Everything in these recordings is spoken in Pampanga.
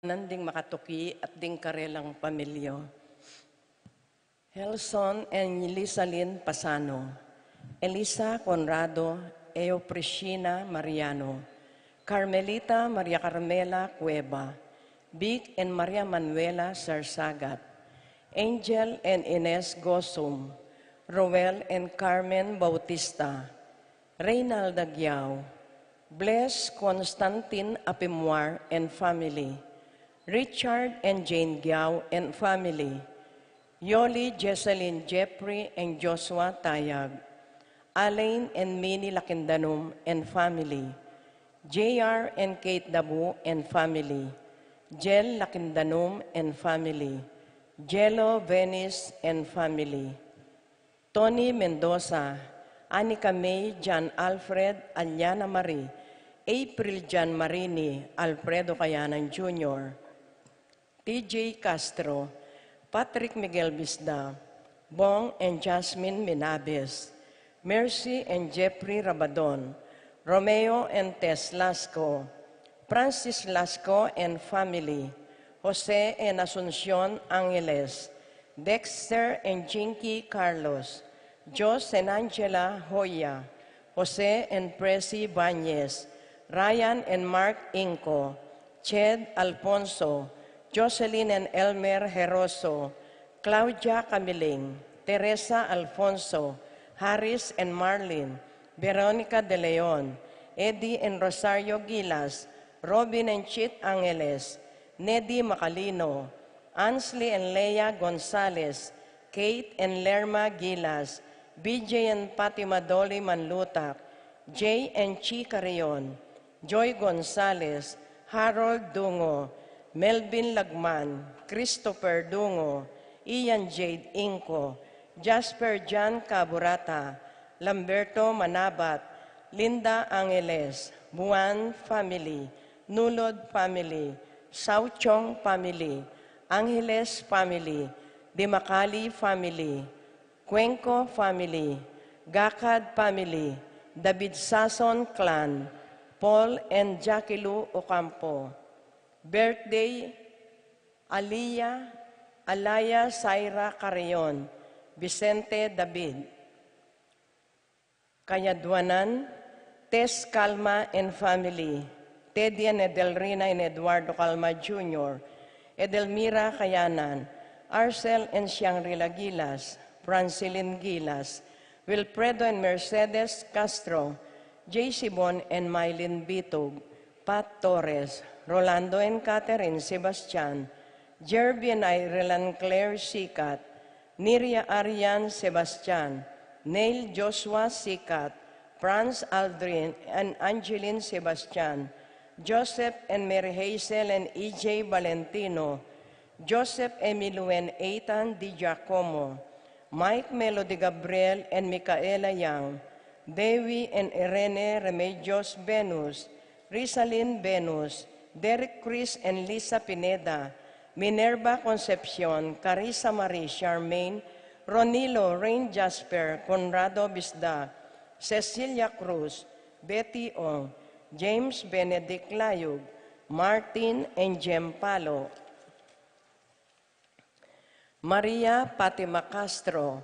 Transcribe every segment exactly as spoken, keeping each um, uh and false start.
nanding makatuki at ding karelang pamilya. Helson and Lisalin Pasano, Elisa Conrado, Eoprishina Mariano, Carmelita Maria Carmela Cueva, Vic and Maria Manuela Sarsagat, Angel and Ines Gosum, Roel and Carmen Bautista, Reynald Aguiao, Bless Constantine Apimuar and family, Richard and Jane Giao and family, Yoli, Jesselyn, Jeffrey and Joshua Tayag, Alain and Minnie Lakindanum and family, J R and Kate Dabu and family, Jel Lakindanum and family, Jello Venice and family, Tony Mendoza, Anika May, John Alfred, Aliana Marie, April John Marini, Alfredo Kayanan Junior, T J Castro, Patrick Miguel Bisda, Bong and Jasmine Minabes, Mercy and Jeffrey Rabadon, Romeo and Tess Lasco, Francis Lasco and family, Jose and Asuncion Angeles, Dexter and Jinky Carlos, Jos and Angela Hoya, Jose and Presi Bañez, Ryan and Mark Inco, Ched Alfonso, Jocelyn and Elmer Heroso, Claudia Camiling, Teresa Alfonso, Harris and Marlin, Veronica De Leon, Eddie and Rosario Gilas, Robin and Chit Angeles, Nedi Macalino, Ansley and Lea Gonzalez, Kate and Lerma Gilas, B J and Fatima Dolly Manlutak, Jay and Chi Carrion, Joy Gonzalez, Harold Dungo, Melvin Lagman, Christopher Dungo, Ian Jade Inco, Jasper John Caburata, Lamberto Manabat, Linda Angeles, Buan family, Nulod family, Sauchong family, Angeles family, Dimacali family, Cuenco family, Gacad family, David Sason clan, Paul and Jackie Lou Ocampo. Birthday, Alia, Alaya Saira Carrion, Vicente David. Kayadwanan, Tess Calma and family, Teddy and Edelrina and Eduardo Calma Junior, Edelmira Kayanan, Arcel and Shangri-La Gilas, Francilin Gilas, Wilfredo and Mercedes Castro, J C Bon and Mylene Bitug, Pat Torres, Rolando and Catherine Sebastian, Jerby and Ireland Claire Sicat, Niria Arian Sebastian, Neil Joshua Sicat, Franz Aldrin and Angeline Sebastian, Joseph and Mary Hazel and E J Valentino, Joseph Emilio and Ethan Di Giacomo, Mike Melody Gabriel and Micaela Yang, Dewi and Irene Remedios Venus, Rizalin Venus, Derek Chris and Lisa Pineda, Minerva Concepcion, Carissa Marie Charmaine, Ronilo Rain Jasper, Conrado Bisda, Cecilia Cruz, Betty Ong, James Benedict Layug, Martin and Jem Palo, Maria Fatima Castro,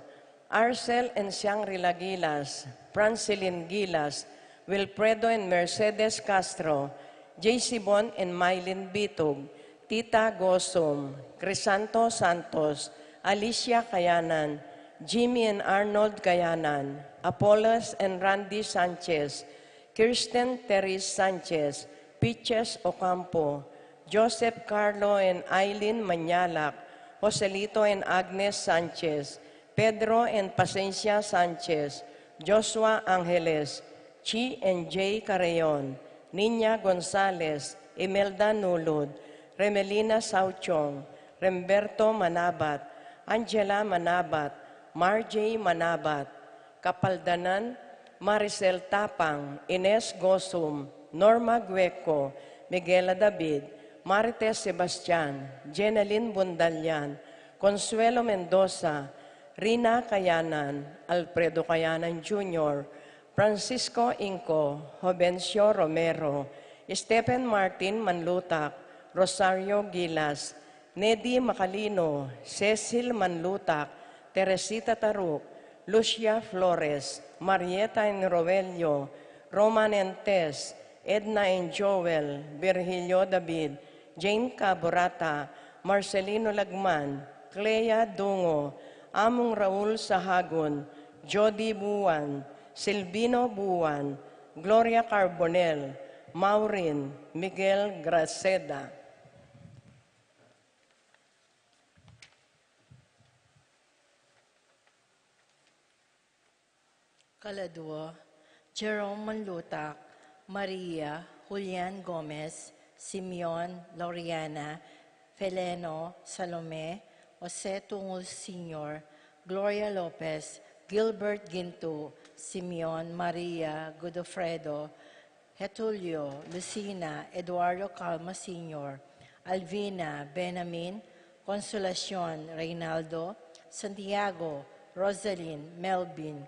Arcel and Shangri-La Gilas, Francilin Gilas, Wilfredo and Mercedes Castro, J C Bon and Mylene Bitug, Tita Gosum, Crisanto Santos, Alicia Kayanan, Jimmy and Arnold Kayanan, Apollos and Randy Sanchez, Kirsten Teres Sanchez, Piches Ocampo, Joseph Carlo and Aileen Mañalak, Joselito and Agnes Sanchez, Pedro and Pacencia Sanchez, Joshua Angeles, Chi and Jay Carreon, Niña Gonzalez, Imelda Nulud, Remelina Sauchong, Remberto Manabat, Angela Manabat, Marjay Manabat, Kapaldanan, Maricel Tapang, Ines Gosum, Norma Gueco, Miguela David, Marites Sebastian, Jenalyn Bundalian, Consuelo Mendoza, Rina Kayanan, Alfredo Kayanan Junior, Francisco Inco, Jovencio Romero, Stephen Martin Manlutak, Rosario Gilas, Nedi Macalino, Cecil Manlutak, Teresita Taruk, Lucia Flores, Marieta Enroelio, Roman Entes, Edna and Joel, Virgilio David, Jane Caburata, Marcelino Lagman, Clea Dungo, Among Raul Sahagun, Jody Buan, Silvino Buan, Gloria Carbonel, Maureen, Miguel Graceda. Kaladua, Jerome Manlutak, Maria, Julian Gomez, Simeon, Loriana, Feleno, Salome, Jose Tungul Senior, Gloria Lopez, Gilbert Gintu, Simeon, Maria, Godofredo, Getulio, Lucina, Eduardo Calma Senior, Alvina, Benamin, Consolacion, Reynaldo, Santiago, Rosalyn, Melvin,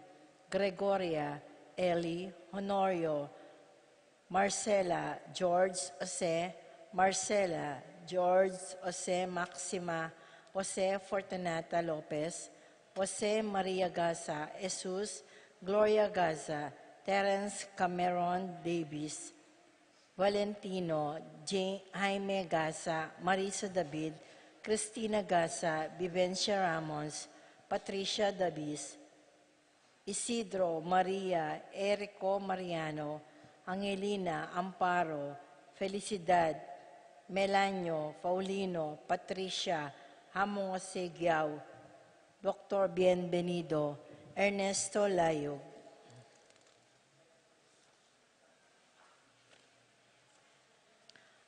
Gregoria, Eli, Honorio, Marcela, George, Jose, Marcela, George, Jose, Maxima, Jose, Fortunata Lopez, Jose, Maria Gaza, Jesus, Gloria Gaza, Terence Cameron Davis, Valentino, Ja- Jaime Gaza, Marisa David, Cristina Gaza, Vivencia Ramos, Patricia Davis, Isidro, Maria, Erico, Mariano, Angelina, Amparo, Felicidad, Melanio, Paulino, Patricia, Hamong Asegiao, Doctor Bienvenido, Ernesto Layog.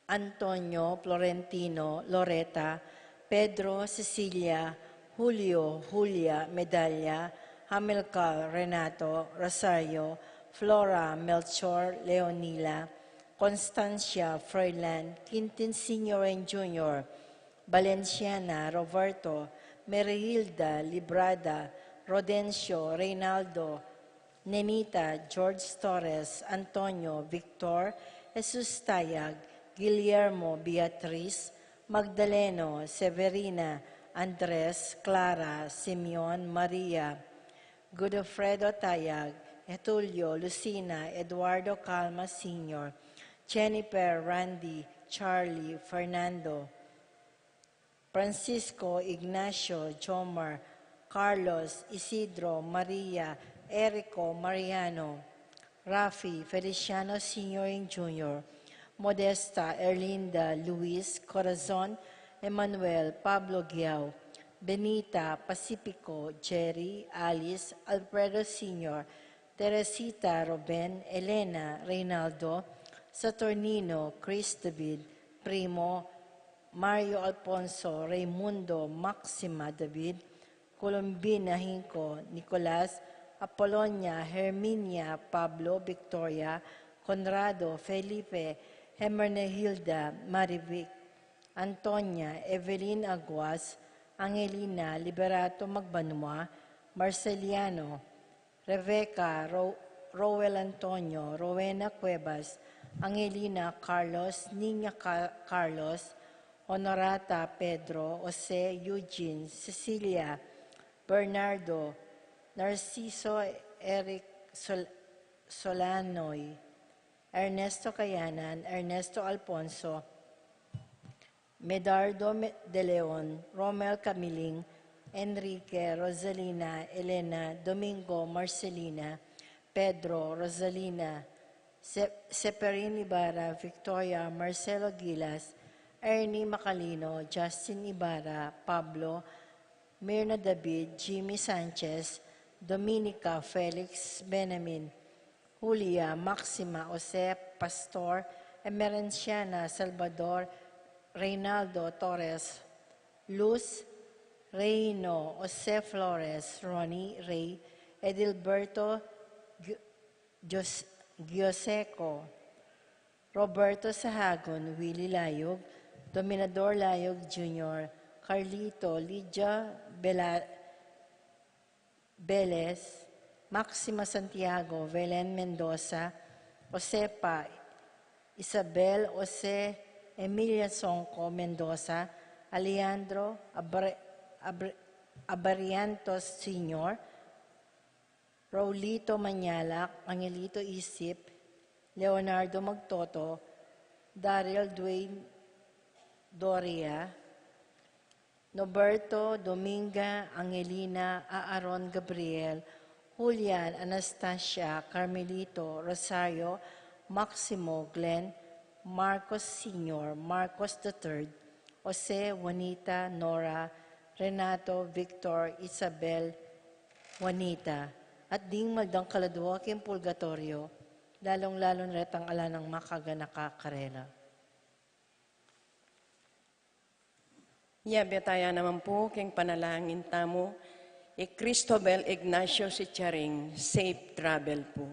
Antonio, Florentino, Loreta, Pedro, Cecilia, Julio, Julia, Medalla, Amilcar, Renato, Rosario, Flora, Melchor, Leonila, Constancia, Froilan, Quintin Senior and Junior, Valenciana, Roberto, Merihilda, Librada, Rodencio, Reynaldo, Nenita, George Torres, Antonio, Victor, Jesus Tayag, Guillermo, Beatriz, Magdaleno, Severina, Andres, Clara, Simeon, Maria, Godofredo Tayag, Getulio, Lucina, Eduardo Calma Senior, Jennifer, Randy, Charlie, Fernando, Francisco, Ignacio, Jomar, Carlos, Isidro, Maria, Erico, Mariano, Rafi, Feliciano Senior and Junior, Modesta, Erlinda, Luis, Corazon, Emmanuel, Pablo Giao, Benita, Pacifico, Jerry, Alice, Alfredo Senior, Teresita, Ruben, Elena, Reynaldo, Saturnino, Chris David, Primo, Mario Alfonso, Raymundo, Maxima David, Colombina Hinco, Nicolas, Apolonia, Herminia, Pablo, Victoria, Conrado, Felipe, Hermenegilda, Marivic, Antonia, Evelyn Aguas, Angelina, Liberato Magbanua, Marceliano, Rebecca, Ro- Roel Antonio, Rowena Cuevas, Angelina Carlos, Niña Ca- Carlos, Honorata Pedro, Jose Eugene, Cecilia, Bernardo, Narciso, Eric Sol- Solanoy, Ernesto Cayanan, Ernesto Alfonso, Medardo Me- de Leon, Romel Camiling, Enrique, Rosalina, Elena, Domingo, Marcelina, Pedro, Rosalina, Se- Seperin Ibarra, Victoria, Marcelo Gilas, Ernie Macalino, Justin Ibarra, Pablo, Mirna David, Jimmy Sanchez, Dominica, Felix, Benamin, Julia, Maxima, Jose, Pastor, Emerenciana, Salvador, Reynaldo Torres, Luz, Reino, Jose Flores, Ronnie Rey, Edilberto, Gi- Gios- Gioseco, Roberto Sahagun, Willie Layog, Dominador Layog Junior, Carlito, Lydia Bela- Beles, Maxima Santiago, Velen Mendoza, Josepa, Isabel, Jose Emilia Songco Mendoza, Alejandro Abre-, Abre-, Abriantos Senior, Raulito Mañalac, Angelito Isip, Leonardo Magtoto, Daryl Dwayne Doria, Noberto, Dominga, Angelina, Aaron, Gabriel, Julian, Anastasia, Carmelito, Rosario, Maximo, Glenn, Marcos Senior, Marcos the third, Jose, Juanita, Nora, Renato, Victor, Isabel, Juanita, at ding maldang kaladua king purgatoryo, lalung-lalu na retang ala nang makaganaka karela. Yabe taya naman pu king panalangin tamu, i Cristobel Ignacio Sicharing, safe travel pu.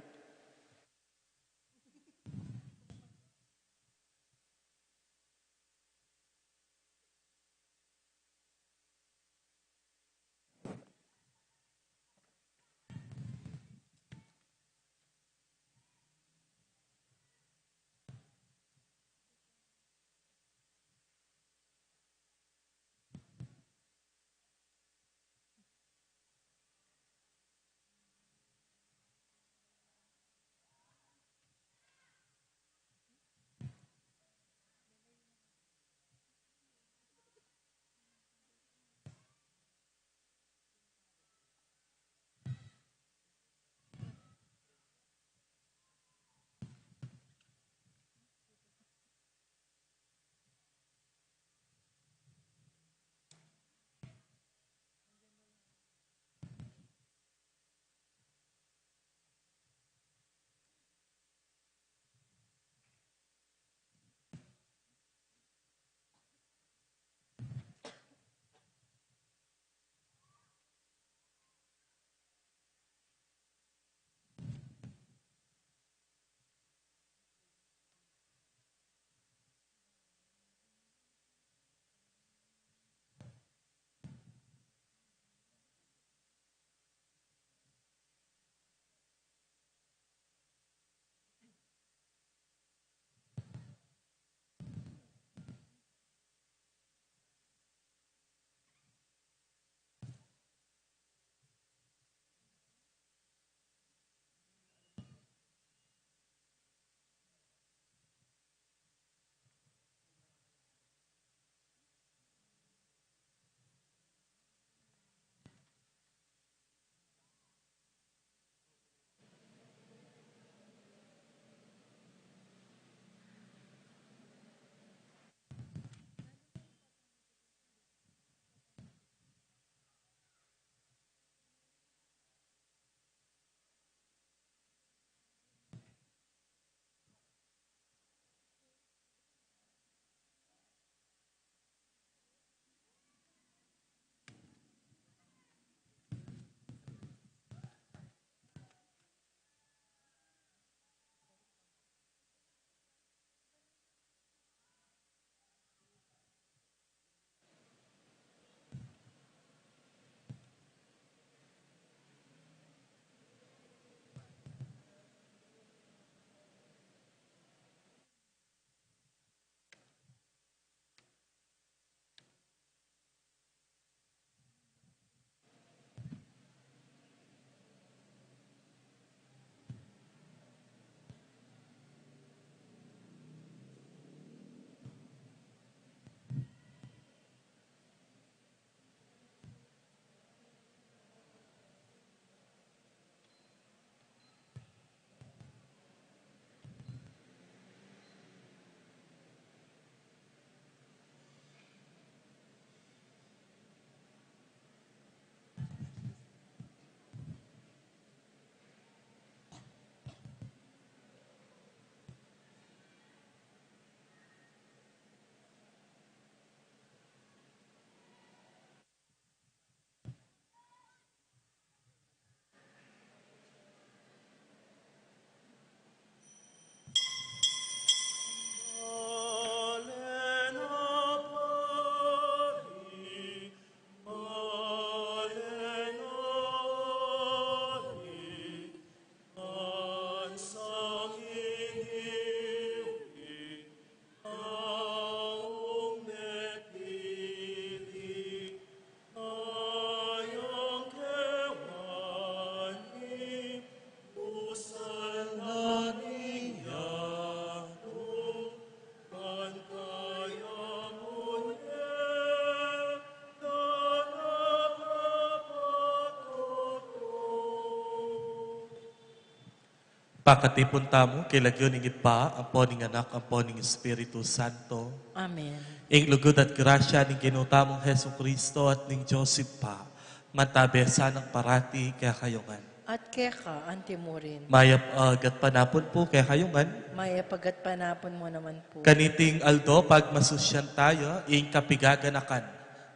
Pakatipun tamu king lagyu ning Ibpa, ampo ning Anak, ampo ning Espiritu Santo. Amen. Ing lugud at grasya ning Ginu tamung Jesucristo at ning Dios Ibpa, mantabe sanang parati kekayu ngan. At keka antimurin. Mayap a gatpanapun pu kekayu ngan. Mayap a gatpanapun mu naman pu. Kaniting aldo pagmasusyan taya ing kapigaganakan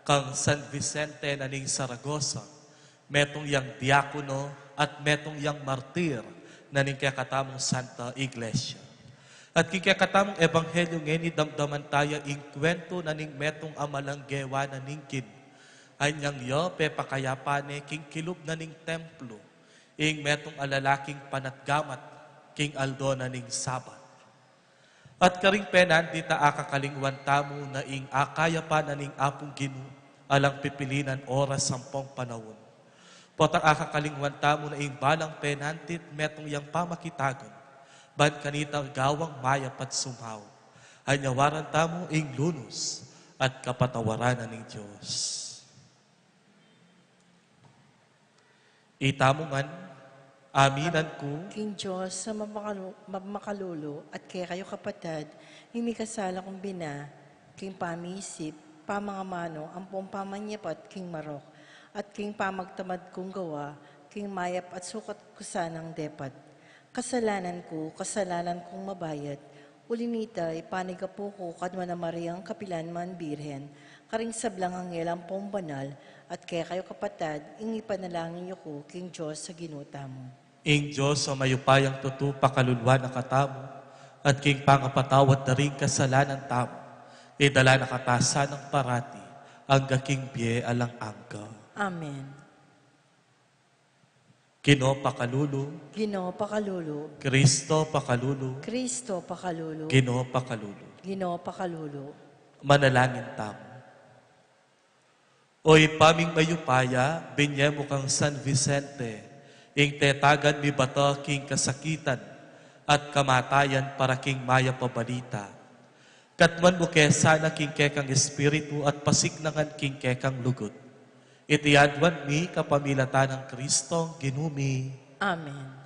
kang San Vicente na ning Saragosa, metung yang diakono at metung yang martir na ning kekatamung Santa Iglesia. At king kekatamung ebanghelyu ngeni damdaman taya ing kwentu na ning metung a malang gewa na ning Ginu. Anyang ya pepakayapan ne king kilub na ning templo ing metung a lalaking panatgamat king aldo na ning Sabat. At karing penandit a akakalingwan tamu na ing akayapan na ning Apung Ginu, alang pipilinan oras ampong panaun. Potang akakalingwan tamu na ing balang penandit metung yang pamakitagun, ban kanita gawang mayap at sumau. Anyawaran tamu ing lunus at kapatawaran na ning Dios. Itamu ngan, aminan ku. King Dios a mapakalu-, mapakalulu, at kekayu kapatad, ing mikasala kung bina, king pamisip, pamangamanu, ampong pamanyapat king marok, at king pamagtamad kung gawa, king mayap at sukat ku sanang depat. Kasalanan ku, kasalanan kung mabayat, uli nita, ipanigapu ku kang Nuan a Mariang kapilan man Birhen, karing sablang anghel ampong banal, at kekayu kapatad, ing ipanalangin yu ku king Dios a Ginu tamu. Ing Dios a mayupayang tutu pakaluluan na katamu, at king pangapatawad da ring kasalanan tamu, idala na katamu sanang parati, angga king bie alang angga. Amen. Ginu pakalulu. Ginu pakalulu. Kristo pakalulu. Kristo pakalulu. Ginu pakalulu. Ginu pakalulu. Manalangin tamu. O Ibpa ming mayupaya, binye mu kang San Vicente ing tetagan mibata king kasakitan at kamatayan para king mayap a balita. Katmuan mu ke sana king kekang espiritu at pasiknangan king kekang lugud. Iti aduan mi kapamilatan nang Kristong Ginu mi. Amen.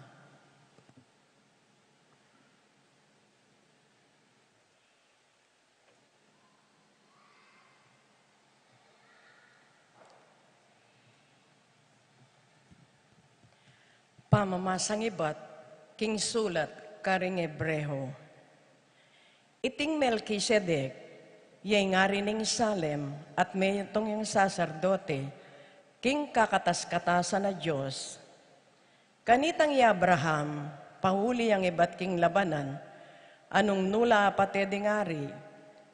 Pamamasang ibat king sulat karing Hebreo. Iting Melkisedek, ya ing ari ning Salem at metung yang saserdote king kakatas-katasan a Dios. Kanitang i Abraham, pauli yang ibat king labanan, a nung nu la apate ding ari,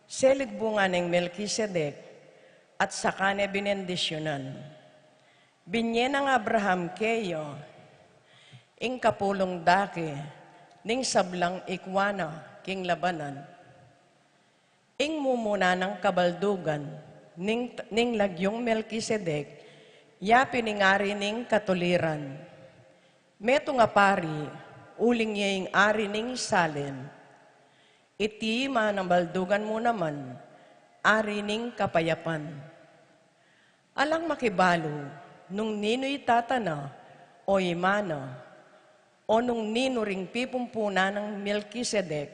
selid bunga neng Melkisedek, at saka ne binendisyunan. Binye nang Abraham keya ing kapulung dake ning sablang ikwa na king labanan. Ing mumuna nang kabaldugan ning, ning lagyung Melkisedek, ya pin ing ari ning katuliran. Metung a pari, uling ya ing ari ning Salem. Iti man a baldugan mu naman, ari ning kapayapan. Alang makibalu nung ninu i tata na o i ima na, o nung ninu ring pipumpunan nang Melkisedek,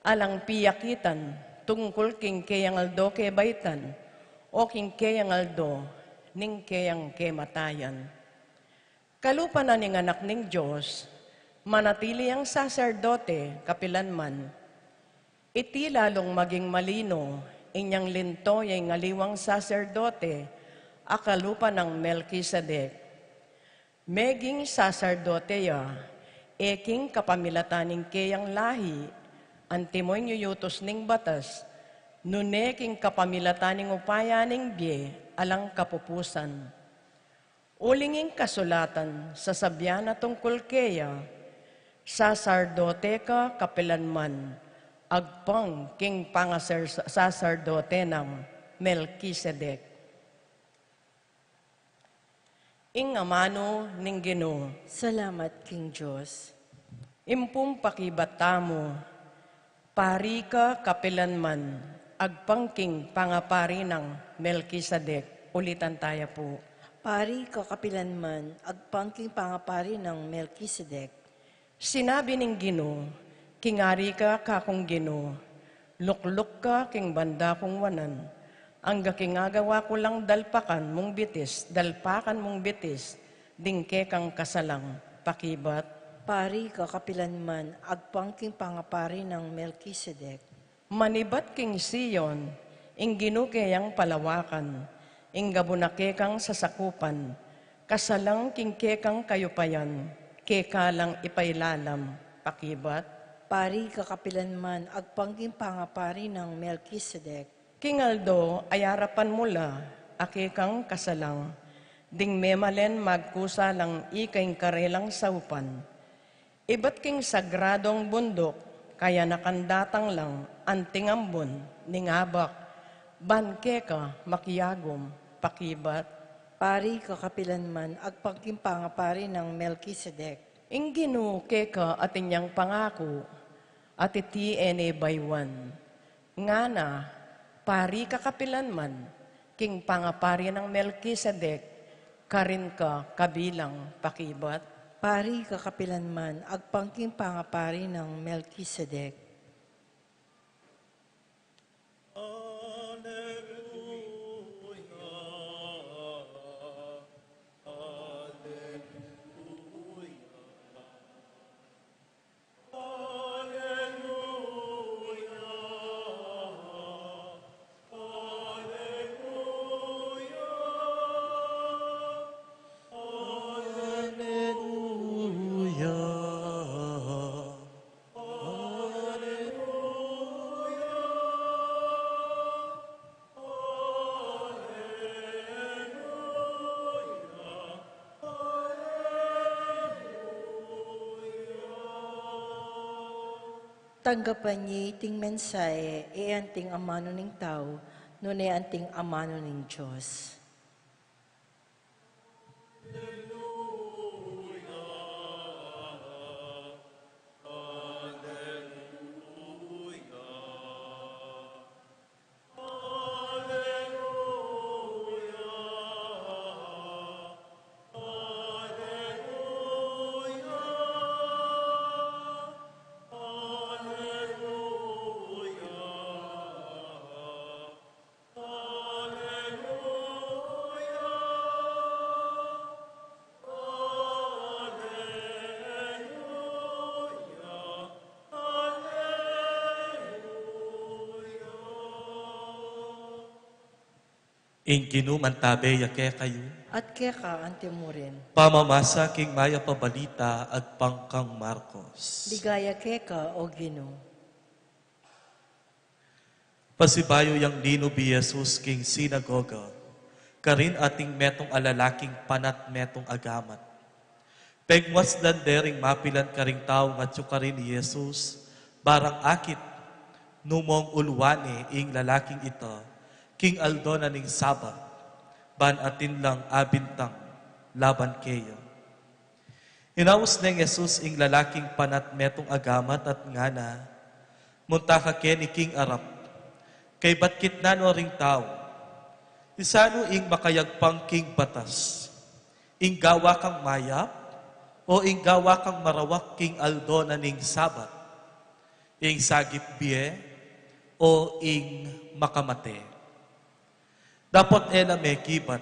alang piyakitan tungkul king keyang aldo kebaitan, o king keyang aldo ning keyang kematayan. Kalupa na ning Anak ning Dios, manatili yang saserdote kapilan man. Iti lalung maging malino inyang linto ya ing aliwang saserdote a kalupa nang Melkisedek. Meging saserdote ya, e king kapamilatan ning keyang lahi, antimo ing yuyutus ning batas, nune king kapamilatan ning upaya ning bie alang kapupusan. Uling ing kasulatan sasabian na tungkul keya, saserdote ka kapilan man, agpang king pangasar-, saserdote nang Melkisedek. Ing amanu ning Ginu. Salamat king Dios. Impung pakibat tamu, pari ka kapilan man, agpang king pangapari nang Melkisedek. Ulitan taya pu. Pari ka kapilan man, agpang king pangapari nang Melkisedek. Sinabi ning Ginu, King ari ka kakung Ginu, lukluk ka king banda kung wanan, angga king agawa ku lang dalpakan mung bitis, dalpakan mung bitis, ding kekang kasalang pakibat. Pari ka kapilan man, agpang king pangapari nang Melkisedek. Manibat king Sion, ing Ginu keyang palawakan, ing gabun a kekang sasakupan, kasalang king kekang kayupayan, keka lang ipailalam, pakibat. Pari ka kapilan man, agpang king pangapari nang Melkisedek. King aldo a yarapan mu la, a kekang kasalang, ding memalen magkusa lang ika ing karelang saupan. Ibat king sagradong bunduk, kayanakan datang lang anting ambun ning abak, ban keka makiagum, pakibat. Pari ka kapilan man, agpang king pangapari nang Melkisedek. Ing Ginu keka atin yang pangaku, at iti e ne baywan. Ngana, pari ka kapilan man, king pangapari nang Melkisedek, karin ka kabilang pakibat. Pari ka kapilan man, agpang king pangapari nang Melkisedek. Alleluia, alleluia. Tanggapan ye iting mensahe, e anting amanu ning tau, nune anting amanu ning Dios. Ing Ginu mantabe ya kekayu. At keka antimurin. Pamamasa king Mayap a Balita agpang kang Marcos. Ligaya keka, O Ginu. Pasibayu yang linub i Jesus king sinagoga, karin ating metung a lalaking panat metung a gamat. Pegmuaslan de ring mapilan karing taung atyu karin i Jesus, barang akit, nu mong uluan ne ing lalaking ita, king aldo na ning Sabat, ban atin lang abintang laban keya. Inaus neng Jesus ing lalaking panat metung a gamat at ngana, Munta ka keni king arap. Kaybat kitnan no ring tau, isanu ing makayagpang king batas? Ing gawa kang mayap, o ing gawa kang marawak king aldo na ning Sabat? Ing sagip bie, o ing makamate? Dapot e la mekibat.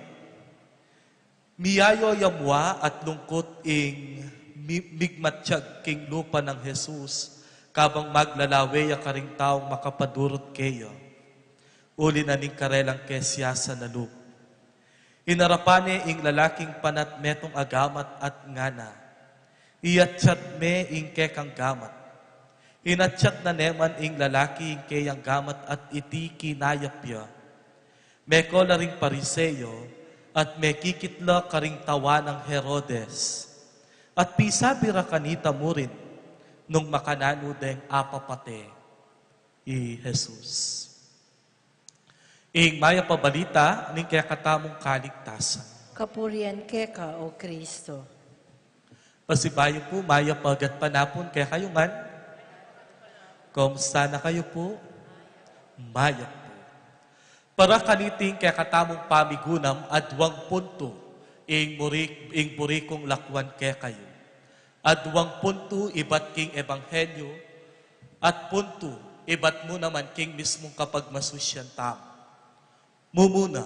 Miyayo ya mua at lungkut ing mi-, migmatyag king lupa nang Jesus, kabang maglalawe ya karing taung makapadurut keya, uli na ning karelang kesiasan a lub. Inarapan ne ing lalaking panat metung a gamat at ngana, Iatyat me ing kekang gamat. Inatyat na ne man ing lalaki ing keyang gamat at iti kinayap ya. Meko la ring Pariseo, at mekikit la karing tawa nang Herodes. At pisabi ra kanita murin, nung makananu deng apapate i Jesus. Ing Mayap a Balita ning kekatamung kaligtasan. Kapurian keka, O Kristo. Pasibayu pu, mayap a gatpanapun kekayu ngan. Kumusta na kayu pu? Mayap pu. Para kaniting kekatamung pamigunam, aduang puntu ing muri-, ing buri kung lakuan kekayu. Aduang puntu ibat king ebanghelyo at puntu ibat mu naman king mismung kapagmasusyan tamu. Mumuna,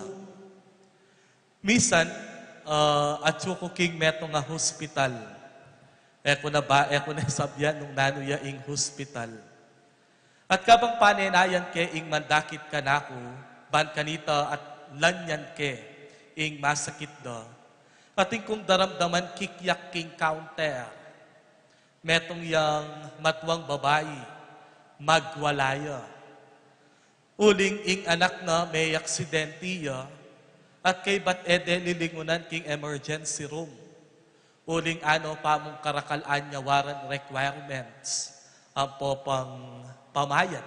misan, ah, atyu ku king metung a hospital. E ku na ba, e ku na sabyan nung nanu ya ing hospital. At kabang panenayan ke ing mandakit kanaku, ban kanita at lanyan ke ing masakit da. Atin kung daramdaman kikyak king counter. Metung yang matuang babai, magwala ya. Uling ing anak na meyaksidente ya, at kaybat e de lilingunan king emergency room. Uling ano pa mung karakal anyawaran requirements, ampo pang pamayad.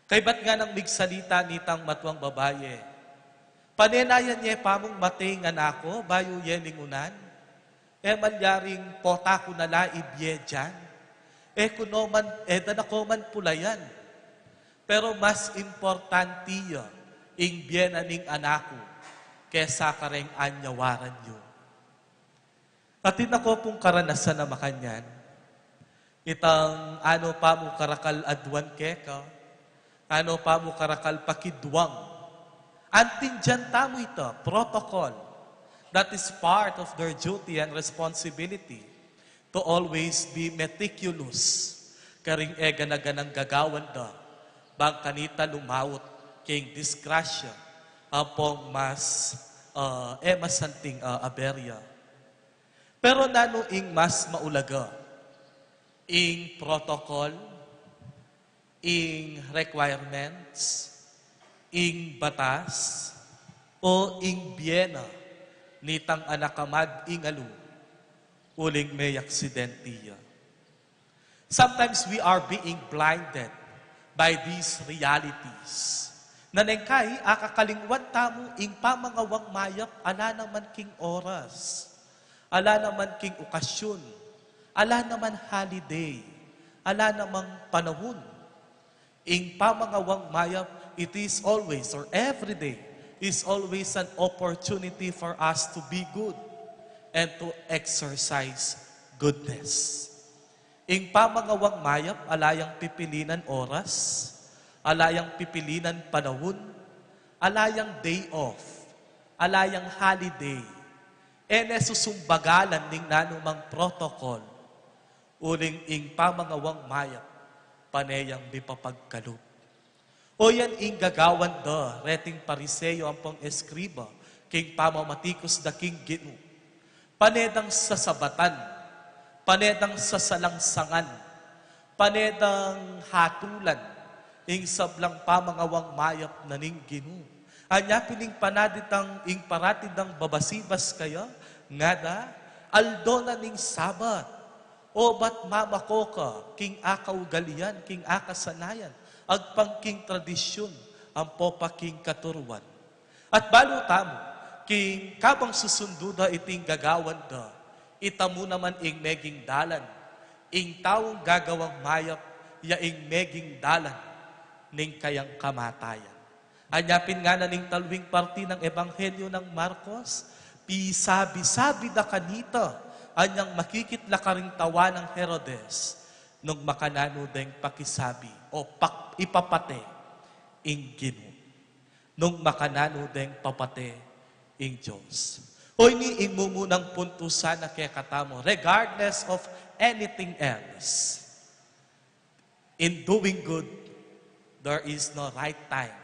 Kaybat nganang migsalita nitang matuang babai, panenayan ye pa mung mate ing anak ku, bayu ye lingunan. E malyaring pota ku na la ibie dian. E ku no man, e da na ko man pulayan. Pero mas importante ya ing bie na ning anak ku kesa kareng anyawaran yu. Atin na ko pung karanasan a makanyan. Itang ano pa mu karakal aduan keka, ano pa mu karakal pakidwang. Antindian tamu ita, protocol. That is part of their duty and responsibility to always be meticulous karing e gana-ganang gagawan da, bang kanita lumaut king disgrasya ampong mas, ah, e masanting, ah, aberya. Pero nanu ing mas maulaga? Ing protocol, ing requirements, ing batas, o ing bie na nitang anak a mag-ingalu uling meyaksidente ya? Sometimes we are being blinded by these realities. Nanengkai, akakalingwan tamu ing pamangawang mayap ala naman king oras, ala naman king okasyon, ala naman holiday, ala namang panahun. Ing pamangawang mayap, it is always or every day is always an opportunity for us to be good and to exercise goodness. Ing pamangawang mayap, ala yang pipilinan oras, ala yang pipilinan panahun, ala yang day off, ala yang holiday. E ne susumbagalan ning nanumang protocol, uling ing pamangawang mayap, pane yang mipapagkalub. O yan ing gagawan da reting Pariseo ampong eskriba king pamamatikus da king Ginu. Pane dang sasabatan, pane dang sasalangsangan, pane dang hatulan ing sablang pamangawang mayap na ning Ginu. Anya pin ing panaditang ing parati dang babasibas kaya, ngada, aldo na ning Sabat. Obat mamako ka king akaugalian, king akasanayan, agpang king tradisyun, ampo pa king katuruan. At balu tamu, king kabang susundu da iting gagawan da, ita mu naman ing meging dalan, ing taung gagawang mayap, ya ing meging dalan ning kayang kamatayan. Anya pin ngana ning talwing parti nang Ebanghelyo nang Marcos, pisabi-sabi da kanita anyang makikit la karing tawan nang Herodes, nung makananu deng pakisabi o pak-, ipapate ing Ginu. Nung makananu deng papate ing Dios. O ini ing mumunang puntu sana kekatamu, regardless of anything else. In doing good, there is no right time.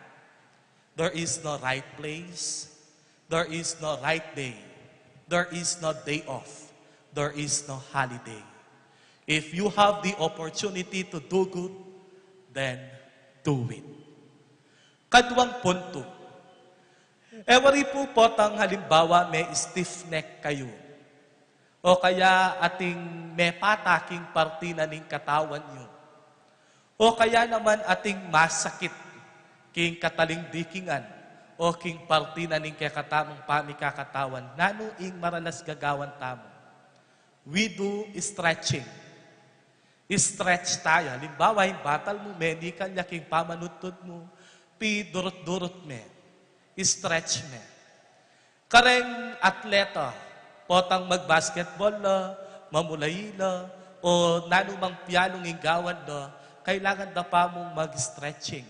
There is no right place. There is no right day. There is no day off. There is no holiday. If you have the opportunity to do good, then do it. Kaduang puntu. E wari pu potang halimbawa me-stiff neck kayu. O kaya ating mepata king parti na ning katawan yu. O kaya naman ating masakit king katalingdikingan o king parti na ning kekatamung pamikakatawan. Nanu ing maralas gagawan tamu? We do stretching. Stretch taya. Halimbawa, ing batal mu, menikal ya king pamanudtud mu, pidurut-durut me. Stretch me. Kareng atleta, potang mag-basketball la, mamulaila, o nanumang pialung ing gawan da, kailangan da pa mung mag-stretching.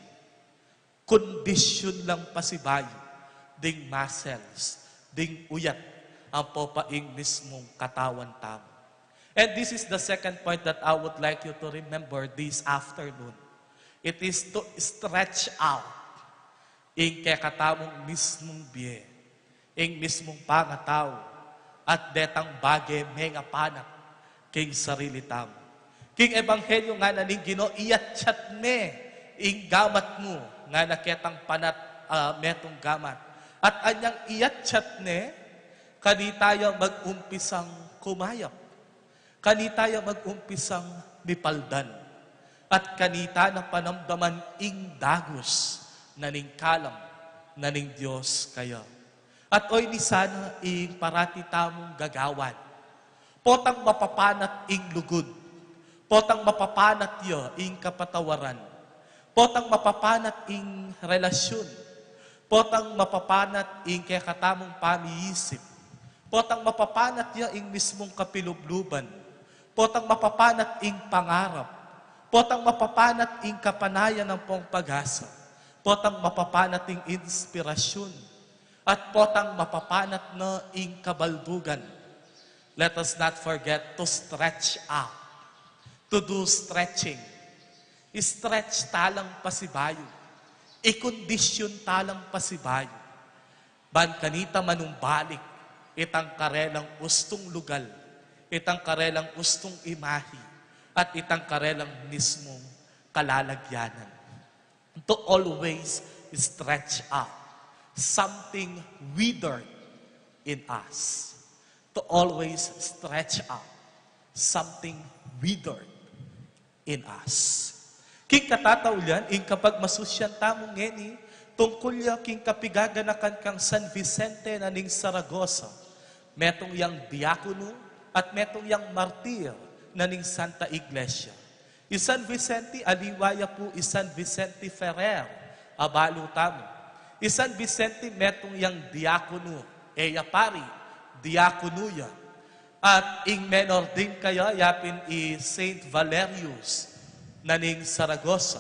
Kondisyun lang pasibayu ding muscles, ding uyat, ampo pa ing mismung katawan tamu. And this is the second point that I would like you to remember this afternoon. It is to stretch out ing kekatamung mismung bie, ing mismung pangatau, at detang bage mengapanat king sarili tamu. King ebanghelyo ngana ning Ginu, iyatyat me ing gamat mu, ngana ketang panat, ah, metung gamat. At anyang iyatyat ne, kanita ya mag-umpisang kumayap. Kanita ya mag-umpisang mipaldan, at kanita na panamdaman ing dagus na ning kalam na ning Dios kaya. At oyni sana ing parati tamung gagawan. Potang mapapanat ing lugud, potang mapapanat ya ing kapatawaran, potang mapapanat ing relasyun, potang mapapanat ing kekatamung pamiisip, potang mapapanat ya ing mismung kapilubluban, potang mapapanat ing pangarap, potang mapapanat ing kapanayan ampong pag-asa, potang mapapanat ing inspirasyun, at potang mapapanat na ing kabaldugan. Let us not forget to stretch out, to do stretching. I-stretch ta lang pasibayu, ikondisyun ta lang pasibayu, ban kanita manumbalik itang karelang ustung lugal, itang karelang ustung imahi, at itang karelang mismung kalalagyanan. To always stretch out something withered in us. To always stretch out something withered in us. King katataulian, ing kapagmasusyan tamu ngeni, tungkul ya king kapigaganakan kang San Vicente na ning Saragosa, metung yang diakono at metung yang martir na ning Santa Iglesia. I San Vicente, aliwa ya pu i San Vicente Ferrer, abalu tamu. I San Vicente metung yang diakono, e ya pari, diakono ya. At ing menor din kaya yapin i Saint Valerius na ning Saragosa.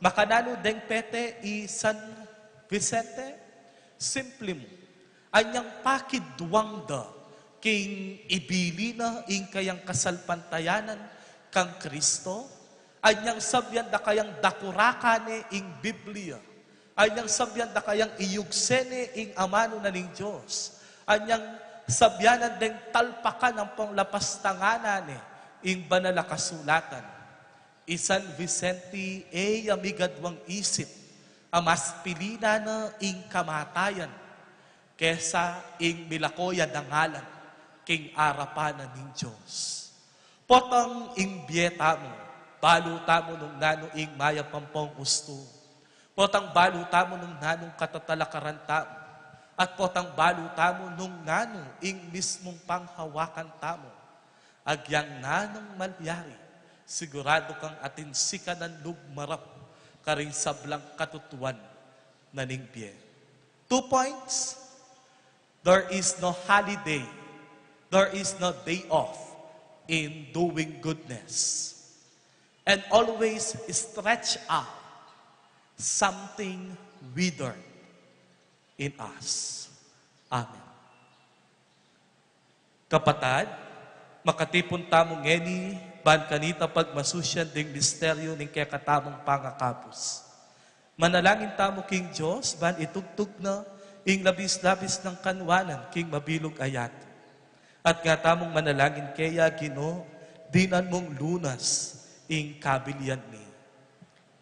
Makananu deng pete i San Vicente? Simple mu. Anyang pakidwang da king ibili na ing kayang kasalpantayanan kang Kristo, anyang sabian da kayang dakurakan ne ing Biblia, anyang sabian da kayang iyugse ne ing amanu na ning Dios, anyang sabianan deng talpakan ampong lapastanganan ne ing banal a kasulatan. I San Vicente e ya migadwang isip a mas pilinan na ing kamatayan kesa ing milako ya dangalan king arapan na ning Dios. Potang ing bie tamu, balu tamu nung nanu ing mayap ampong ustu. Potang balu tamu nung nanung katatalakaran tamu. At potang balu tamu nung nanu ing mismung panghawakan tamu. Agyang nanung malyari, siguradu kang atin sikanan lub marap karing sablang katutuan na ning bie. Two points. There is no holiday, there is no day off in doing goodness. And always stretch out something withered in us. Amen. Kapatad, makatipun tamu ngeni ban kanita pagmasusyan ding misteryu ning kekatamung pangakabus. Manalangin tamu king Dios ban itugtug na ing labis-labis nang kanwanan king mabilug a yatu. At nga tamung manalangin keya, Ginu, dinan mung lunas ing kabilian mi.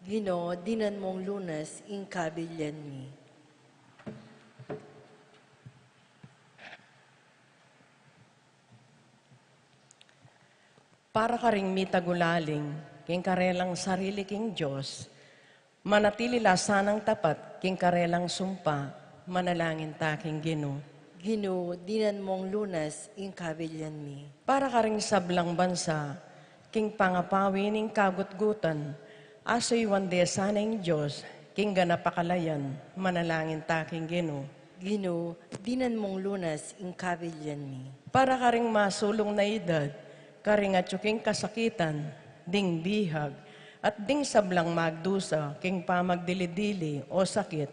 Ginu, dinan mung lunas ing kabilian mi. Para karing mitagulaling king karelang sarili king Dios, manatili la sanang tapat king karelang sumpa, manalangin ta king Ginu. Ginu, dinan mung lunas ing kabilian mi. Para karing sablang bansa, king pangapawi ning kagutgutan, asuyuan de sana ing Dios king ganap a kalayan, manalangin ta king Ginu. Ginu, dinan mung lunas ing kabilian mi. Para karing masulung na idad, Karing atyu king kasakitan, ding bihag, at ding sablang magdusa king pamagdili-dili o sakit,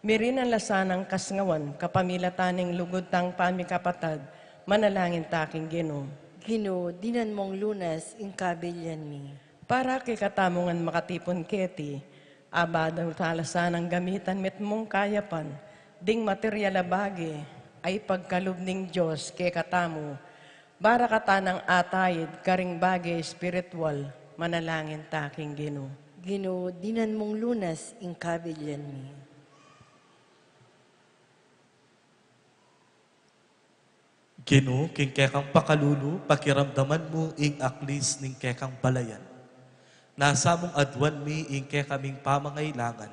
mirinan la sanang kasngawan kapamilatan ning lugud tang pamikapatad, manalangin ta king Ginu. Ginu, dinan mung lunas ing kabilian mi. Para kekatamu ngan makatipun keti, abadu ta la sanang gamitan mitmung kayapan, ding material a bage, a ipagkalub ning Dios kekatamu, bara kata nang ataid karing bage espiritual, manalangin ta king Ginu. Ginu, dinan mung lunas ing kabilian mi. Ginu, king kekang pakalulu, pakiramdaman mu ing aklis ning kekang balayan. Nasa mung aduan mi ing kekaming pamangailangan.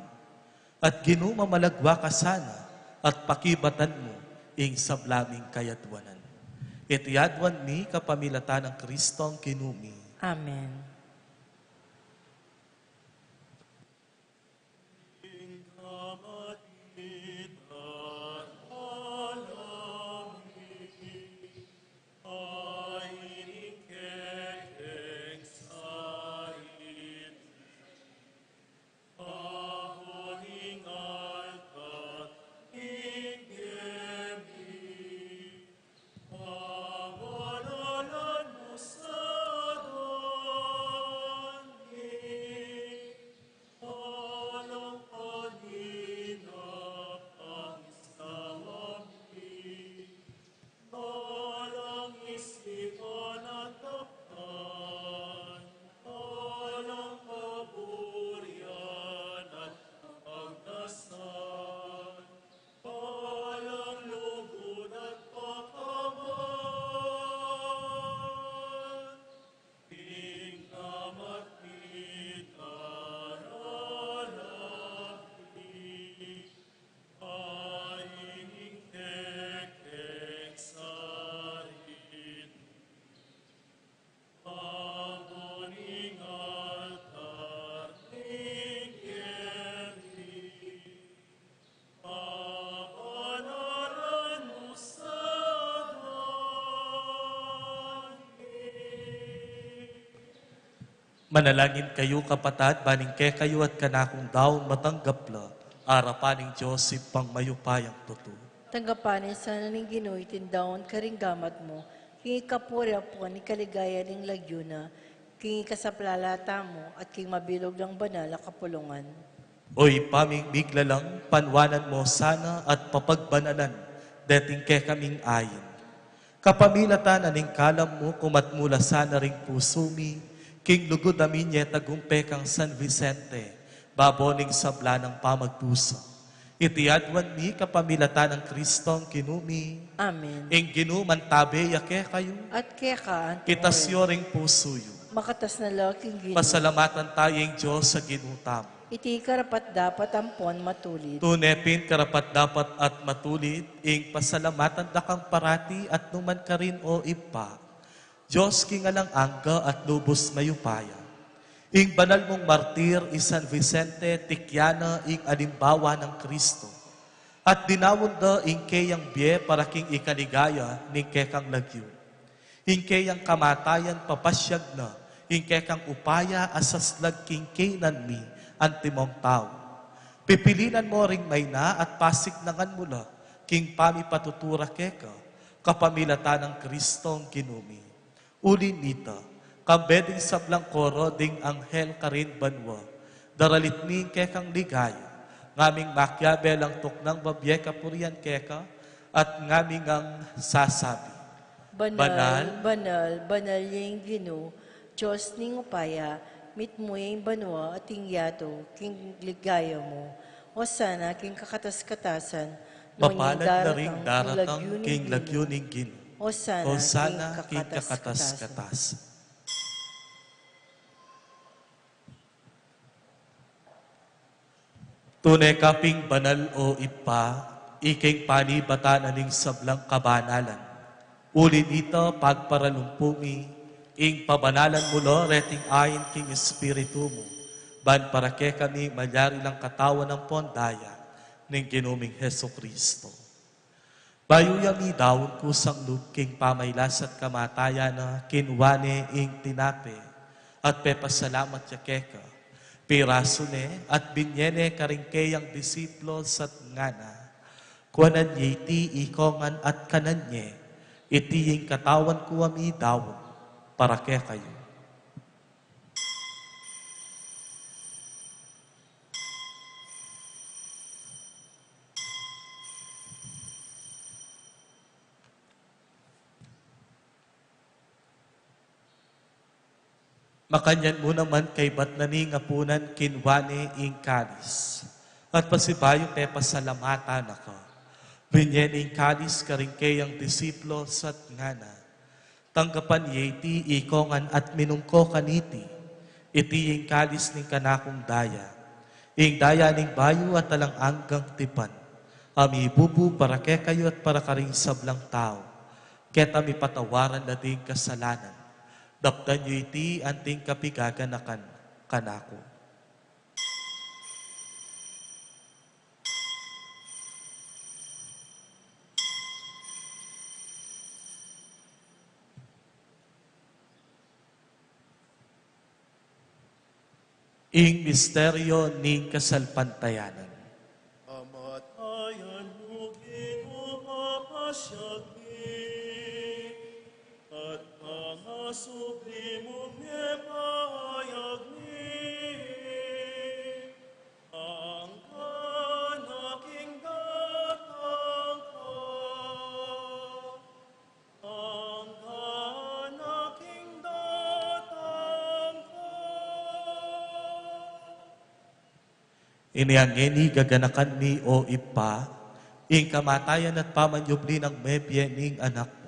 At Ginu, mamalagwa ka sana, at pakibatan mu ing sabla ming kayaduanan. Iti aduan mi kapamilatan nang Kristong Ginu mi. Amen. Manalangin kayu, kapatad, ban ing kekayu at kanakung daun matanggap la arapan ning Dios Ibpang mayupayang tutu. Tanggapan na sana ning Ginu iting daun karing gamat mu, king ikapuri ampon ikaligaya ning lagyu na, king ikasaplala tamu, at king mabilug nang banal a kapulungan. O Ibpa ming miglalang, panuanan mu sana at papagbanalan deting kekaming ain. Kapamilatan na ning kalam mu, kumat mu la sana ring pusu mi king lugud a minie tagumpe kang San Vicente, babo ning sabla nang pamagdusa. Iti aduan mi kapamilatan nang Kristong Ginu mi. Amen. Ing Ginu mantabe ya kekayu. At keka antimurin. Itas yu ring pusu yu. Makatas na la king Ginu. Pasalamatan taya ing Dios a Ginu tamu. Iti karapat-dapat ampon matulid. Tune pin karapat-dapat at matulid, ing pasalamatan da kang parati at nukarin man, O Ibpa, Dios king alang angga at lubus mayupaya. Ing banal mung martir i San Vicente, tikyan na ing alimbawa nang Kristo. At dinaun da ing keyang bie para king ikaligaya ning kekang lagyu. Ing keyang kamatayan papasiag na ing kekang upaya a saslag king keynan mi antimong tau. Pipilinan mu ring maina at pasignangan mu la king pamipatutu ra keka, kapamilatan nang Kristong Ginu mi. Uli nita, kambe ding sablang koro ding anghel karin banua, daralit mi ing kekang ligaya, ngaming makiabe lang tuknang babie kapurian keka, at ngaming ngan sasabi: Banal, banal, banal ya ing Ginu, Dios ning upaya, mitmu ya ing banua at ing yatu king ligaya mu. Osana king kakatas-katasan. Mapalad la ring daratang king lagyu ning Ginu. Osana king kakatas-katasan. Tune ka ping banal, O Ibpa, ikeng panibatan na ning sablang kabanalan. Uli nita, pagparalumpu mi ing pabanalan mu la reting ain king Espiritu mu, ban para kekami malyari lang katawan ampon daya ning Ginu ming Jesucristo. Bayu ya midaun kusang lub king pamailas at kamatayan na, kinua ne ing tinape, at pepasalamat ya keka. Pirasu ne, at binye ne karing keyang disipulus at ngana, kuanan ye iti ikongan at kanan ye, iti ing katawan ku a midaun para kekayu. Makanyan mu naman kaybat na ning apunan kinua ne ing kalis, at pasibayu pepasalamatan na ka. Binye ne ing kalis karing keyang disipulus at ngana, tanggapan ye iti ikongan at minum ko kaniti, iti ing kalis ning kanakung daya, ing daya ning bayu at alang anggang tipan, a mibubu para kekayu at para karing sablang tau, keta mipatawaran na ding kasalanan. Daptan yu iti anting kapigaganakan kanaku. Ing misteryo ning kasalpantayanan. Kamatayan mu, Ginu, papasiag mi, at pangasubli mu, mie payag mi, angga na king datang ka. Angga na king datang ka. Inya ngeni gaganakan mi, o Ibpa, ing kamatayan at pamanyubli nang mebie ning Anak mu.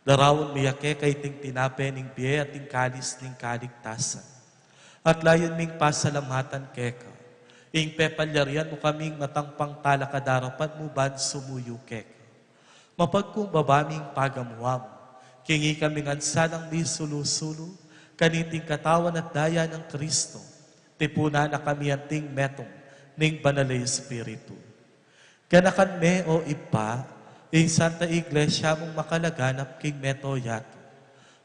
Daraun mi ya keka iting tinape ning bie at ing kalis ning kaligtasan. At layun ming pasalamatan keka ing pepalyarian mu kaming matang pangtalakad king arapan mu ban sumuyu keka. Mapagkumbaba ming pagamuan king ikami ngan sanang misulu-sulu kaniting katawan at daya nang Kristo, tipunan na kami anting metung ning Banal a Espiritu. Ganakan me, o Ibpa, ing Santa Iglesia mung makalaganap king mabilug a yatu,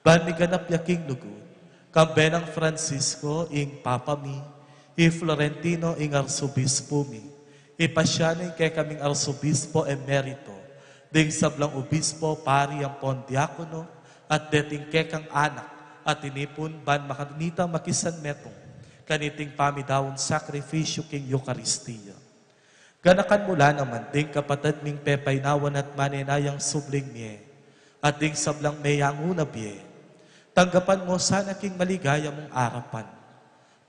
ban miganap ya king lugud, kambe nang Francisco ing Papa mi, i Florentino ing Arsobispo mi, ipasya na ing kekaming Arsobispo Emerito, ding sablang obispo, pari ampon diakono, at deting kekang anak a tinipun ban makanita makisanmetung kaniting pamidaun sakrifisyu king Eukaristia. Ganakan mu la naman ding kapatad ming pepainawan at manenayang subling mie, at ding sablang meyanguna bie. Tanggapan mu sana king maligaya mung arapan.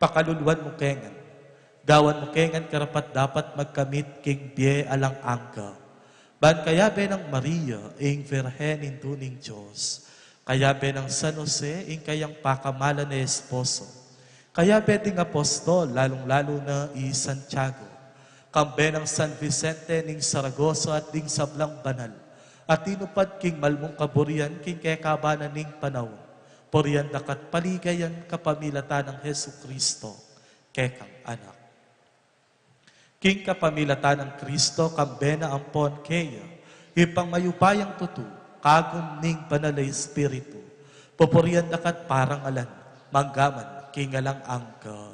Pakaluluan mu ke ngan, gawan mu ke ngan karapat-dapat magkamit king bie alang angga. Ban kayabe nang Maria, ing Virgen Indu ning Dios, kayabe nang San Jose, ing kayang pakamalan a esposo, kayabe ding apostol, lalung-lalu na i Santiago, kambe nang San Vicente ning Saragosa at ding sablang banal a tinupad king malmung kaburian king kekaban na ning panaun, purian daka't paligayan kapamilatan nang Jesucristo, kekang Anak. King kapamilatan nang Kristo, kambe na ampon keya, Ibpang mayupayang tutu, kagum ning Banal a Espiritu, pupurian daka't parangalan, manggaman king alang angga.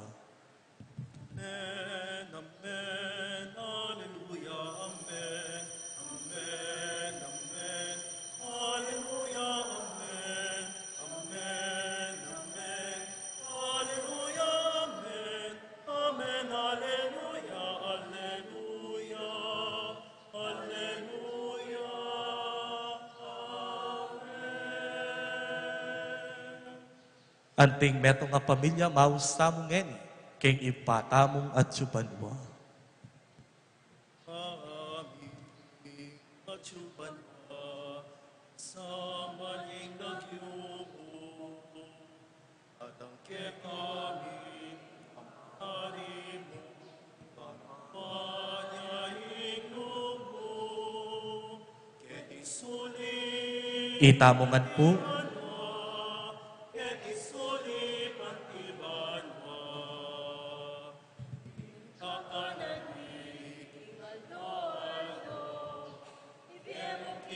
Amen, amen, alleluia, amen, amen, amen, alleluia, amen, amen, amen, alleluia, amen. Amen, alleluia, alleluia, alleluia, amen. Anting metung a pamilya, maus tamu ngeni king Ibpa tamung atsu banua. Ibpa mi, atsu banua, samban ing lagyu mu, datang kekami ing lugud mu, mipamintuan ing lub mu, keti sulip anti banua, keti sulip anti banua. Ing kakanan mi king aldo-aldo, ibie mu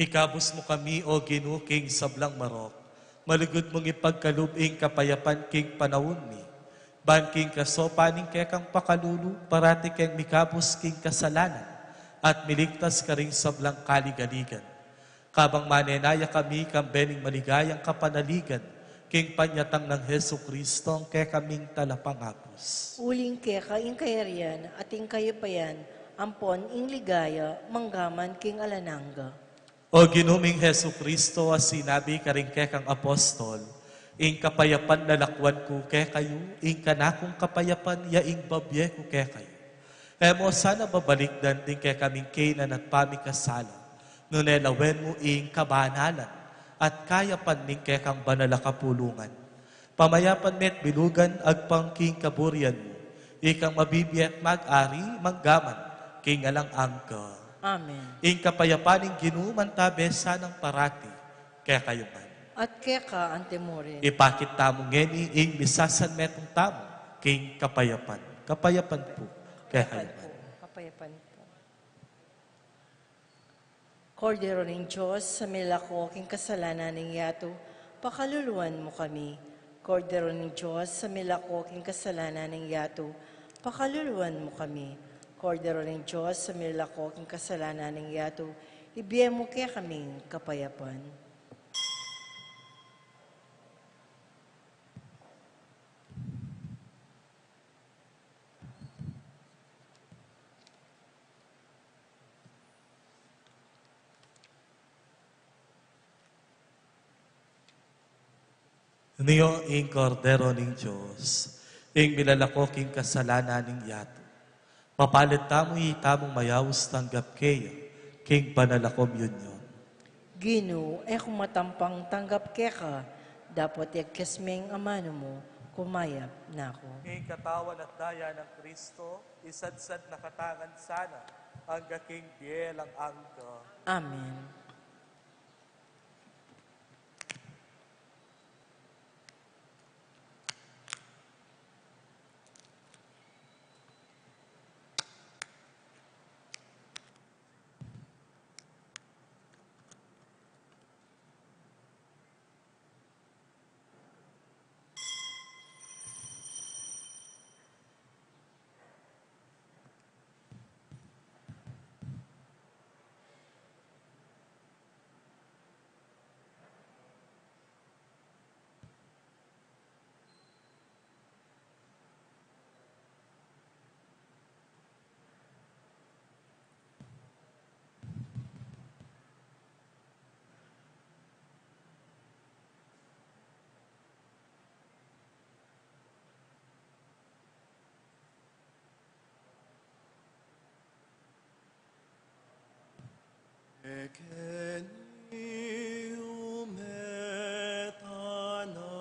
Ikabus mu kami, O Ginu, king sablang marok. Malugud mung ipagkalub ing kapayapan king panaun mi. Ban king kasaupan ning kekang pakalulu, parati keng mikabus king kasalanan at miligtas karing sablang kaligaligan. Kabang manenaya kami kambe ning maligayang kapanaligan king panyatang nang Jesucristo, ang kekaming talapangabus. Uling keka ing kayarian at ing kayupayan, ampon ing ligaya, manggaman king alang angga. O Ginu ming Jesucristo, a sinabi karing kekang apostol, ing kapayapan lalakwan ku kekayu, ing kanakung kapayapan ya ing babie ku kekayu. E mu sana babalikdan ding kekaming kainan at pamikasala, nune lawen mu ing kabanalan at kayapan ning kekang banal a kapulungan. Pamayapan me't bilugan agpang king kaburian mu, ikang mabibie at mag-ari manggaman king alang angga. Amen. Ing kapayapan ning Ginu mantabe sanang parati kekayu ngan. At keka antimurin. Ipakit tamu ngeni ing misasanmetung tamu king kapayapan. Kapayapan pu kekayu ngan. Kapayapan pu. Kordero ning Dios, a milako king kasalanan ning yatu, pakaluluan mu kami. Kordero ning Dios, a milako king kasalanan ning yatu, pakaluluan mu kami. Kordero ning Dios, a milako king kasalanan ning yatu, ibie mu kekaming kapayapan. Nio ing Kordero ning Dios, ing milalako king kasalanan ning yatu. Mapalad tamu, itamung mayaus tanggap kaya king banal a komunyon. Ginu, e ku matampang tanggap keka, dapot yagkas meng amanu mu, kumayap na ku. Ing katawan at daya nang Kristo, isadsad na katamu ngan sana, angga king bie alang angga. Amen. Keni ume tana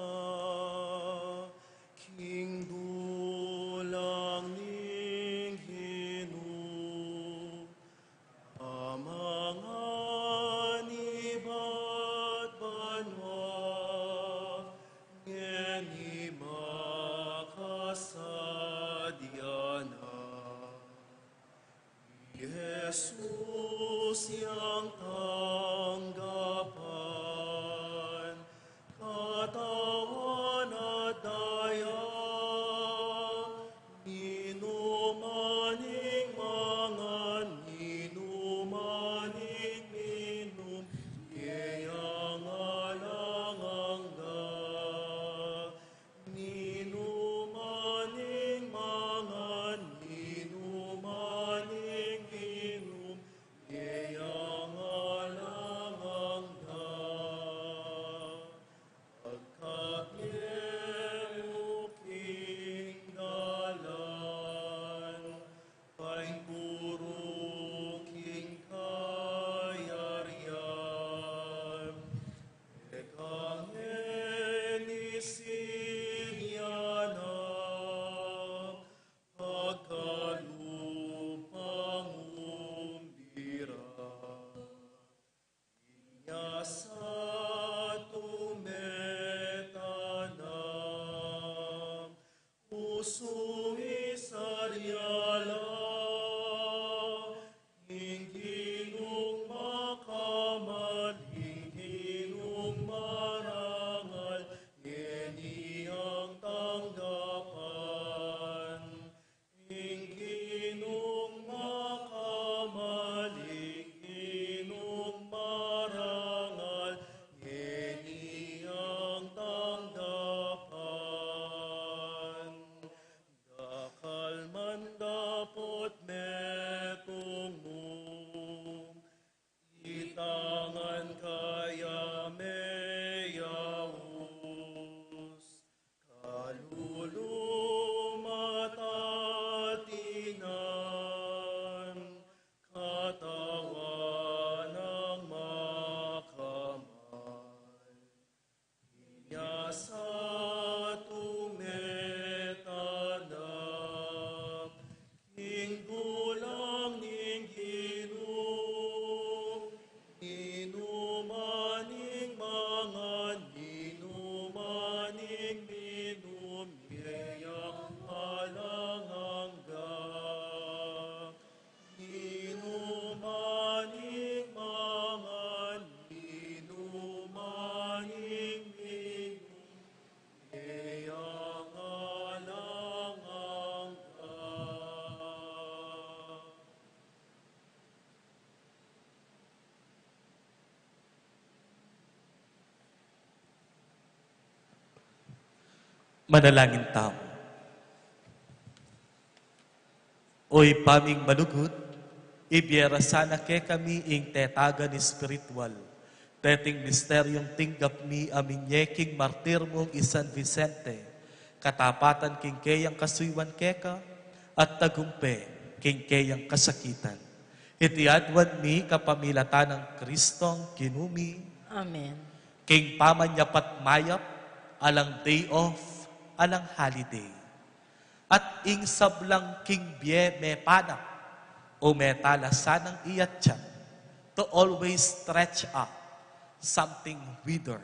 king dulang ning Ginu, amangan ibat banua, ngeni makasadya na. Jesus yang Manalangin tamu. O Ibpa ming malugud, ibie ra sana kekami ing tetagan espiritual deting misteryung tinggap mi a minye king martir mung i San Vicente, katapatan king keyang kasuyuan keka, at tagumpe king keyang kasakitan. Iti aduan mi kapamilatan nang Kristong Ginu mi. Amen. King pamanyapat mayap, alang day off, alang holiday. At ing sablang king bie mepanap, o metala sanang iyatyan, to always stretch up something withered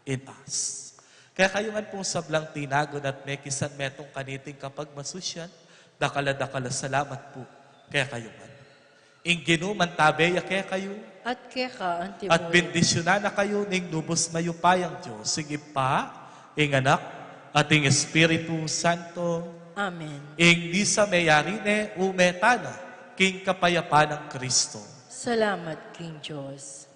in us. Kaya kayu ngan pung sablang tinagun at mekisan metung kaniting kapagmasusyan, dakal a dakal a salamat pu kekayu ngan. Ing Ginu mantabe ya kekayu. At keka antimurin. At bendisyunan na kayu ning lubus mayupayang Dios, ing Ibpa, ing Anak, at ing Espiritu Santo. Amen. Ing misa meyari ne, ume tana king kapayapan nang Kristo. Salamat king Dios.